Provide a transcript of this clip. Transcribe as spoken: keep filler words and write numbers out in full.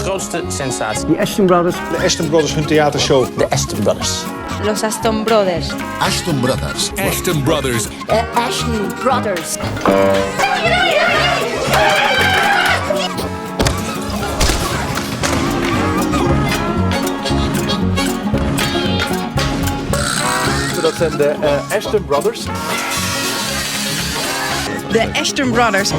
Grootste sensatie. De Ashton Brothers. De Ashton Brothers hun theatershow. De Ashton Brothers. Los Ashton Brothers. Ashton Brothers. Ashton Brothers. De Ashton Brothers. Dat zijn de eh, Ashton Brothers. De Ashton Brothers.